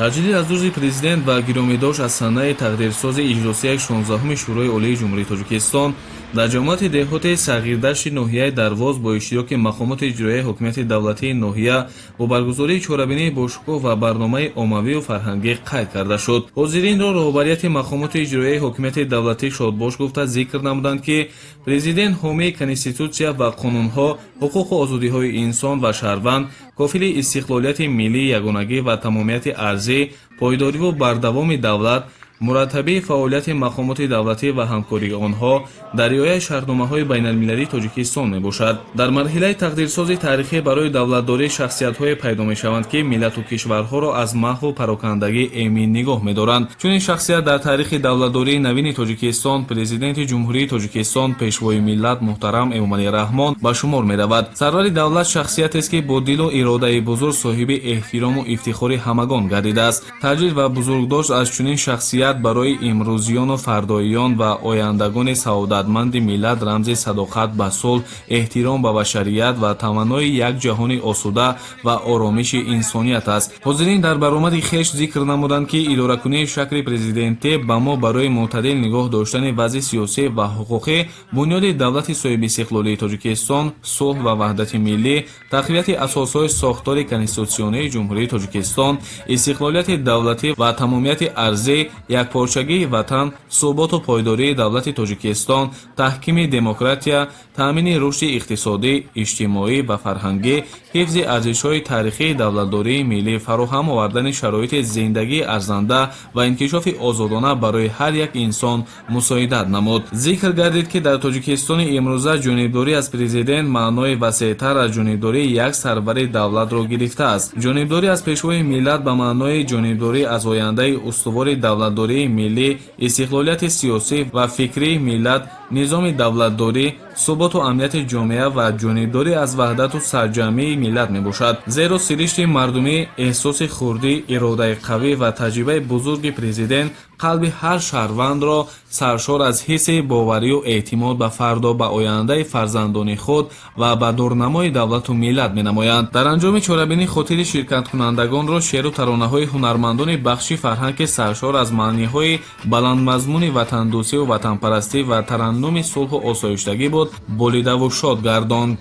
Таҷлил аз рӯзи Президент ва гиромидошт аз санаи тақдирсози иҷлосияи 16-уми Шӯрои Олии Ҷумҳурии Тоҷикистон дар ҷамоати деҳоти Сағирдашти ноҳияи Дарвоз бо иштироки мақомоти иҷроияи ҳокимияти давлатии ноҳия бо баргузории чорабинии бошукӯҳ ва барномаи оммавию фарҳангӣ қайд карда шуд. Ҳозиринро роҳбарияти мақомоти иҷроияи ҳокимияти давлатӣ шодбош гуфта, зикр намуданд, ки Президент ҳомии Конститутсия ва қонунҳо, ҳуқуқу озодиҳои инсон ва шаҳрванд, кофили истиқлолияти миллӣ, ягонагӣ ва тамомияти арзӣ, пойдориву бардавоми давлат, мураттабии фаъолияти мақомоти давлатӣ ва ҳамкории онҳо дар риояи шартномаҳои байналмилалии Тоҷикистон мебошад. Дар марҳилаи тақдирсози таърихӣ барои давлатдорӣ шахсиятҳое пайдо мешаванд, ки миллату кишварҳоро аз маҳву парокандагӣ эмин нигоҳ медоранд. Чунин шахсият дар таърихи давлатдории навини Тоҷикистон Президенти Ҷумҳурии Тоҷикистон, Пешвои миллат муҳтарам Эмомалӣ Раҳмон ба шумор меравад. Сарвари давлат шахсиятест, ки бо дилу иродаи бузург соҳиби эҳтирому ифтихори ҳамагон гардидааст. Таҷлил ва бузургдошт аз чунин шахсият барои имрӯзиёну фардоиён ва ояндагони саодатманди миллат рамзи садоқат ба сулҳ, эҳтиром ба башарият ва таманнои як ҷаҳони осуда ва оромиши инсоният аст. Ҳозирин дар баромади хеш зикр намуданд, ки идоракунии шакли президентӣ ба мо барои мӯътадил нигоҳ доштани вазъи сиёсӣ ва ҳуқуқӣ, бунёди давлати соҳибистиқлолии Тоҷикистон, сулҳ ва ваҳдати миллӣ, тақвияти асосҳои сохтори конститутсионии Ҷумҳурии Тоҷикистон, истиқлолияти давлатӣ ва тамомияти арзӣ, якпорчагии ватан, суботу пойдории давлати Тоҷикистон, таҳкими демократия, таъмини рушди иқтисодӣ, иҷтимоӣ ва фарҳангӣ, ҳифзи арзишҳои таърихии давлатдории миллӣ, фароҳам овардани шароити зиндагии арзанда ва инкишофи озодона барои ҳар як инсон мусоидат намуд. Зикр гардид, ки дар Тоҷикистони имрӯза ҷонибдорӣ аз Президент маънои васеътар аз ҷонибдории як сарвари давлатро гирифтааст. Ҷонибдорӣ аз Пешвои миллат ба маънои ҷонибдорӣ аз ояндаи устувори давлатдории миллӣ, истиқлолияти сиёсӣ ва фикрии миллат, низоми давлатдорӣ, суботу амнияти ҷомеа ва ҷонибдорӣ аз ваҳдату сарҷамъии миллат мебошад. Зеро сиришти мардумӣ, эҳсоси хурдӣ, иродаи қавӣ ва таҷрибаи бузурги Президент қалби ҳар шаҳрвандро саршор аз ҳисси боварию эътимод ба фардо, ба ояндаи фарзандони худ ва ба дурнамои давлату миллат менамоянд. Дар анҷоми чорабинӣ хотири ширкаткунандагонро шеъру таронаҳои ҳунармандони бахши фарҳанг, ки саршор аз маъниҳои баландмазмуни ватандӯстиву ватанпарастӣ ва тараннуми сулҳу осоиштагӣ буд, болидаву шод гардонд.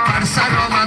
Бар сар.